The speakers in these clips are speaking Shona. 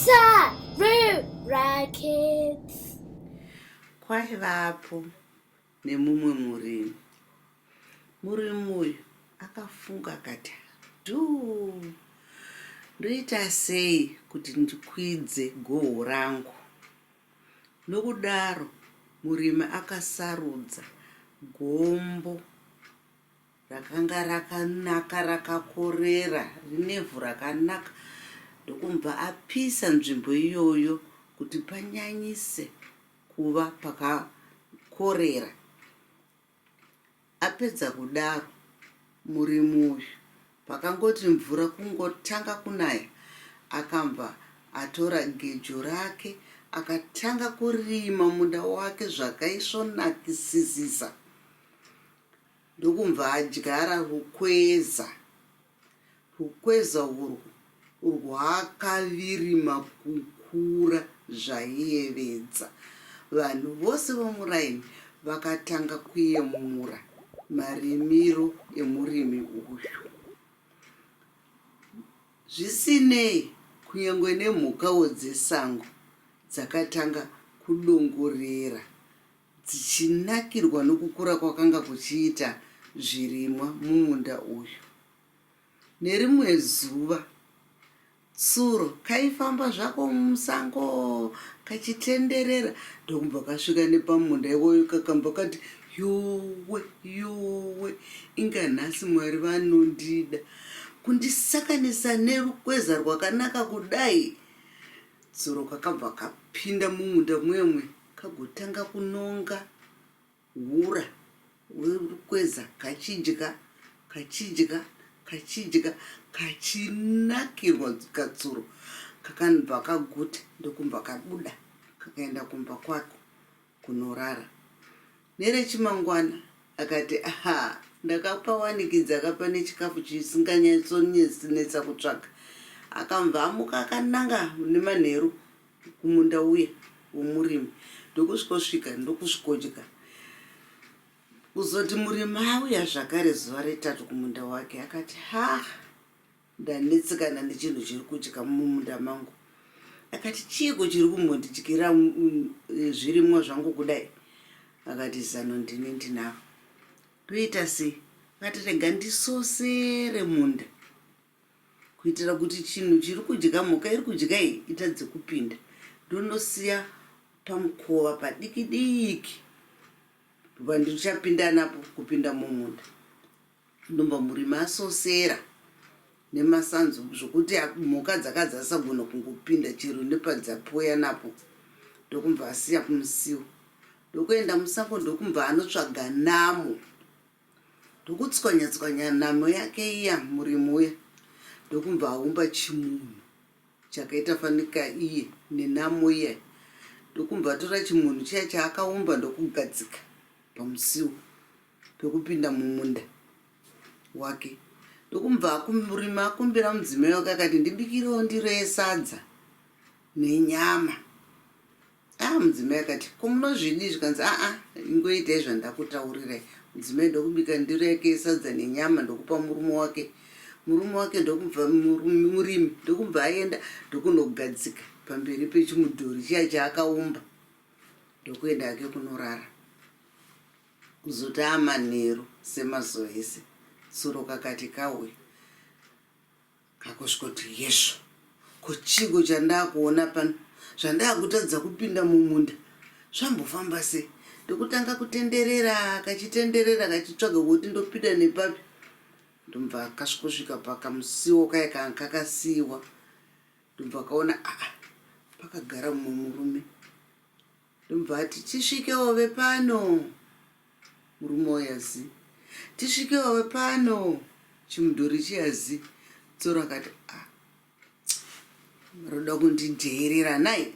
Sarura Kids. Kwaivapo nemumwe murimi. Murimi uyu akafunga akati, Dhuu, ndoita sei kuti ndikwidze goho rangu? Nokudaro murimi akasarudza gombo Rakanga rakanaka rakakorera rinevhu rakanaka ndokubva apisa nzvimbo iyoyo kuti panyanyise kuva pakakorera. Apedza kudaro murimi uyu pakangoti mvura kungotanga kunaya akabva atora gejo rake akatanga kurima munda wake zvakaisvonakisisisa. Ndokumva adyara rukweza. Rukweza urwu rwakavirima kukura zvaiyevedza. Vanhu vose vomuraini vakatanga kuyemura marimiro emurimi uyu. Zvisinei, kunyange nemhukawo dzesango dzakatanga kudongorera dzichinakirwa nokukura kwakanga kuchiita zvirimwa mumunda uyu. Nerimwe zuva, tsuro kaifamba zvako musango kachitenderera ndokubva kasvika nepamunda iwoyo kakambva kati yowe yowe inga nhasi Mwari vanondida kundisakanisa nerukweza rwakanaka kudai. Tsuro kakabva kapinda mumunda mwemwe Kagotanga kunonga hura hwerukweza kachidya, kachidya, kachidya kachinakirwa katsuro. Kakanbva kaguta ndokumbva kabuda kakaenda kumba kwako kunorara. Nerechimangwana akati, Aha, ndakapawanikidza ka pane chikafu chisinganyatsonetsa kutsvaga. Akambva amuka akananga nemanheru kumunda uya womurimi ndokusvikosvika ndokusvikodya. Kuzoti murimi auya zvakare zuva retatu kumunda wake akati, Ha, ndanetsekana nechinhu chiri kudya mumunda mangu. Akati, Chiiko chiri kumbondidyira zvirimwa zvangu kudai? Akati, Zano ndini ndinaro. Ndoita sei? Akati, Rega ndisosere munda kuitira kuti chinhu chiri kudya mhuka iri kudya iyi itadze kupinda. Ndonosiya pamukova padiki diki pandichapinda napo kupinda mumunda. Ndomba murimi asosera nemasanzu zvokuti mhuka dzakadzasagona kungopinda chero nepadzapoya napo ndokumbva asiya kumusiwo ndokuenda musango ndokumbva anotsvaga namo ndokutswanya tswanya namo yake iya murimi uya ndokumbva aumba chimunhu chakaita fanika iye nenamo iya ndokumbva atora chimunhu chiya chaakaumba ndokugadzika pamusiwo pekupinda mumunda wake ndokumubva akumurima akumbira mudzimai wake akati ndibikirewo ndiro yesadza nenyama ah mudzimai akati ko munozvidii zvikanzi aa ingoitai zvandakutaurirai mudzimai ndokubika ndiro yake yesadza nenyama ndokupa murume wake murume wake ndokubva murimi ndokubva aenda ndokunogadzika pamberi pechimudhori chiya chaakaumba ndokuenda hake kunorara Kuzoti amanheru semazuva ese, tsuro kakati kauya kakusvikoti hezvo, ko chiiko chandakuona pano zvandakutadza kupinda mumunda zvambofamba sei? Ndokutanga kutenderera kachitenderera kachitsvaga kuti ndopinda nepapi ndobva kasvikosvika pakamusiwo kaya kanga kakasiiwa ndobva kaona aa pakagara mumwe murume Ndobva ati tisvikewo vepano. Murume uya zi. Tisvikewo vepano. Chimudhori chiya zi. Tsoro akati ah. Roda kundidheerera nai.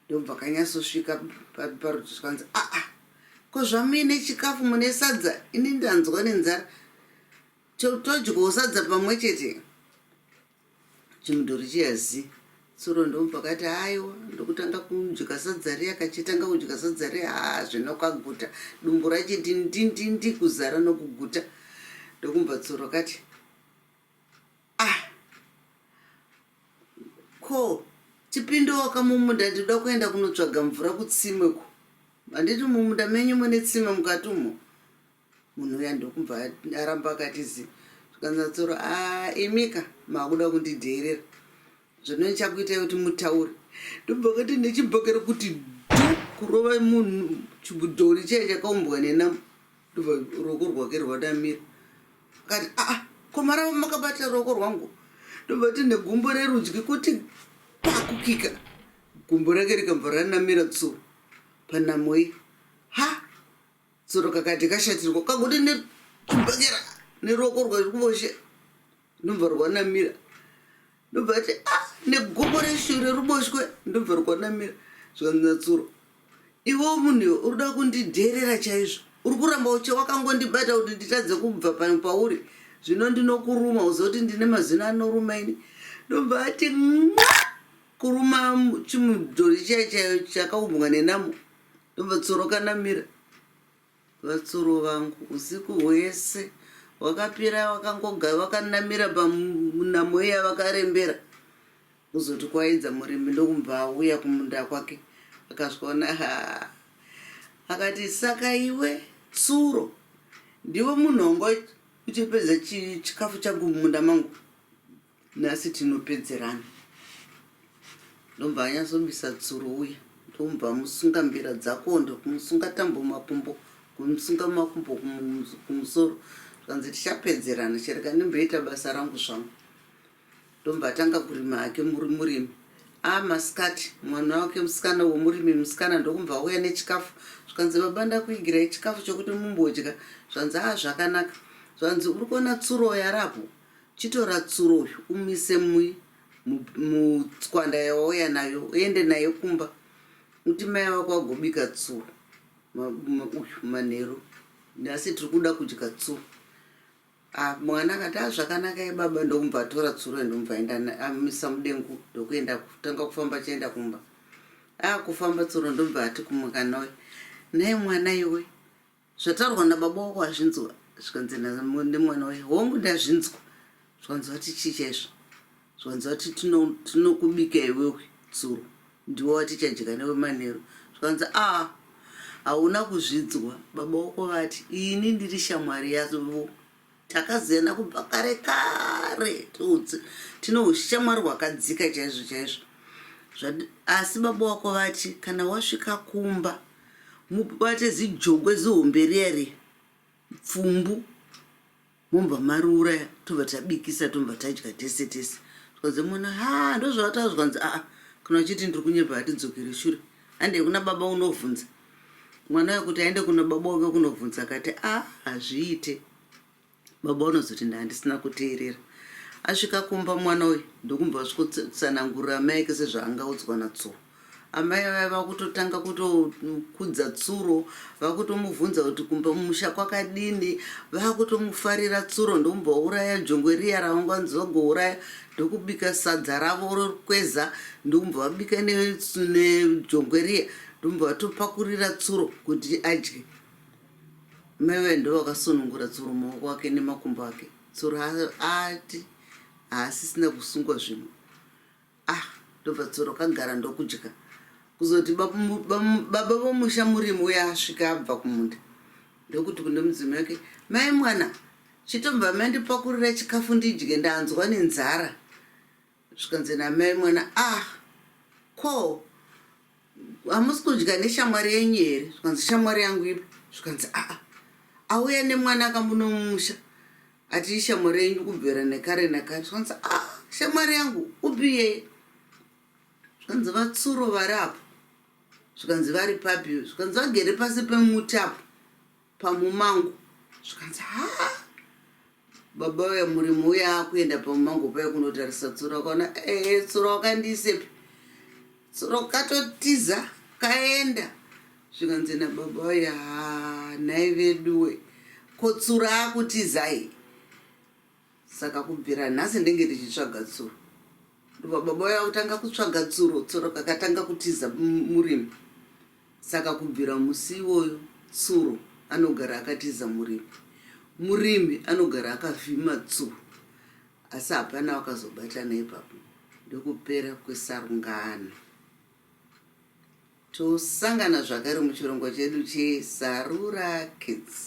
Ndobva kanyatsosvika parutivi zvikanzi ah ah. Ko zvamuine chikafu mune sadza ini ndanzwa nenzara. Todyawo sadza pamwe chete. Chimudhori chiya zi. Tsuro ndobva kati haiwa ndokutanga kudya sadza riya kachitanga kudya sadza riya haa zvino kaguta dumbu rachiti ndindindi kuzara nokuguta ndokumva tsuro kati ah ko Chipindoka mumunda ndinoda kuenda kunotsvaga mvura kutsime uko. Handiti mumunda menyu mune tsime mukati umo? Munhu uya ndokubva aramba akati zi. Zvikanzi naTsuro, ah imika makuda kundidheerera. Zvino ndichakuitai kuti mutaure. Ndobva akati nechibhakera kuti dhu kurova munhu chibudhori chiya chakaumbwa nenamo. Ndobva ruoko rwake rwadamira. Akati aa ah, ko marava makabata ruoko rwangu. Ndobva ati negumbo rerudyi kuti pakukika. Gumbo rake rikabva ranamira tsuro panamo iyi. Ha! Tsuro kakati kashatirwa kakuti nechibhakera neruoko rweruboshe. Ndobva rwanamira. Ndobva ati ah negumbo reshure ruboshwe ndobva rwanamira. Zvikanzi naTsuro iwe munhu iwe uri kuda kundidheerera chaizvo uri kuramba uche wakangondibata kuti nditadze kubva pano pauri zvino ndinokuruma uziva kuti ndine mazino anoruma ini ndobva ati mwa kuruma chimudhori chiya chakaumbwa nenamo ndobva tsuro kanamira Vatsuro vangu usiku hwese wakapira wakangoga wakanamira panamo iya vakarembera kuzoti kwaedza murimi ndokubva auya kumunda kwake akasvikaona ha akati saka iwe tsuro ndiwe munhu wanga uchipedza chikafu changu mumunda mangu Nhasi tinopedzerana. Ndobva anyatsobisa tsuro uya ndomubva amusunga mbira dzakondo kumusunga tambo makumbo kumusunga makumbo kumusoro zvikanzi tichapedzerana chereka ndimboita basa rangu zvangu ndobva atanga kurima hake muri murimi a ah, masikati mwana wake musikana womurimi musikana ndokumva auya nechikafu zvikanzi baba ndakuigirai chikafu chokuti mumbodya zvanzi a ah, zvakanaka zvanzi uri kuona tsuro yarapo Chitora tsuro uyu umise mutswanda yawauya nayo uende nayo kumba uti mai vako vagobika tsuro uyu manheru nhasi tiri kuda kudya tsuro. Ah, mwana akati ah, zvakanaka ibaba ndokumva atora tsuro ndomubva aenda amisa mudengu ndokuenda kutanga kufamba achienda kumba. Ah, kufamba tsuro ndobva ati kumukana uyu nhai mwana iwe Zvataurwa nababa wako wazvinzwa? Zvikanzi nemwana uya, hongu ndazvinzwa. Zvikanzi vati chii chaizvo? Zvikanzi vati tinokubika iwewe tsuro, ndiwe watichadya newe manheru. Zvikanzi a hauna kuzvinzwa, baba wako vati ini ndiri shamwari yavo Takaziyana kubva kare kare tine ushamwari hwakadzika chaizvo chaizvo. Asi baba wako vati kana wasvika kumba mubate zijongwe zihombe riya riya pfumbu mobva mariuraya tobva tabikisa tobva tadya tese tese. Zvikanzi mwana ha ndozvavataura zvikanzi aa kana uchiti ndiri kunyepa hatidzokere shure handei kuna baba unovhunza. Mwana uya kuti aende kuna baba wake kunobvunza akati a hazviite. Baba vanozoti ndandisina kuteerera. Asvika kumba mwana uyu ndokumba vasvikotsanangurira amai ake sezvaangaudzwa naTsuro. Amai vaya vakutotanga kutokudza Tsuro, vakutomubvunza kuti kumba mumusha kwakadini, vakutomufarira Tsuro ndokumba vauraya jongwe riya ravanganzi vagouraya ndokubika sadza ravo rokweza ndokumba vabika nejongwe riya Ndobva vatopakurira tsuro kuti adye. Mai vaye ndovakasunungura tsuro maoko ake nemakumbo ake. Tsuro ati haasisina kusungwa zvino. Ah, ndobva tsuro kagara ndokudya. Kuzoti baba vomusha murimi uya asvika abva kumunda. Ndokuti kune mudzimai wake, mai mwana, chitobva mandipakurira chikafu ndidye ndanzwa nenzara. Zvikanzi namai mwana ah ko hamusi kudya neshamwari yenyu here? Zvikanzi shamwari yangu ipi? Zvikanzi aa auya nemwana akamunomusha ati ishamwari yenyu kubvira nekare nekare. Zvikanzi ah shamwari yangu upi iyeye? Zvikanzi vatsuro vari apo. Zvikanzi vari papi? Zvikanzi vagere pasi pemuti apo pamumango. Zvikanzi haa Baba uya murimi uya akuenda pamumango paye kunotarisa tsuro akaona ee eh, tsuro wakandiisepi tsuro katotiza kaenda zvikanzi nababa uya haa nhai veduwe ko tsuro akutizai saka kubvira nhasi ndenge ndichitsvaga tsuro ndobva baba uya kutanga kutsvaga tsuro tsuro kakatanga kutiza murimi Saka kubvira musi iwoyo Tsuro anogara akatiza murimi. Murimi anogara akavhima Tsuro asi hapana wakazobatana ipapo. Ndokupera kwesarungano. Tosangana zvakare muchirongwa chedu cheSarura Kids.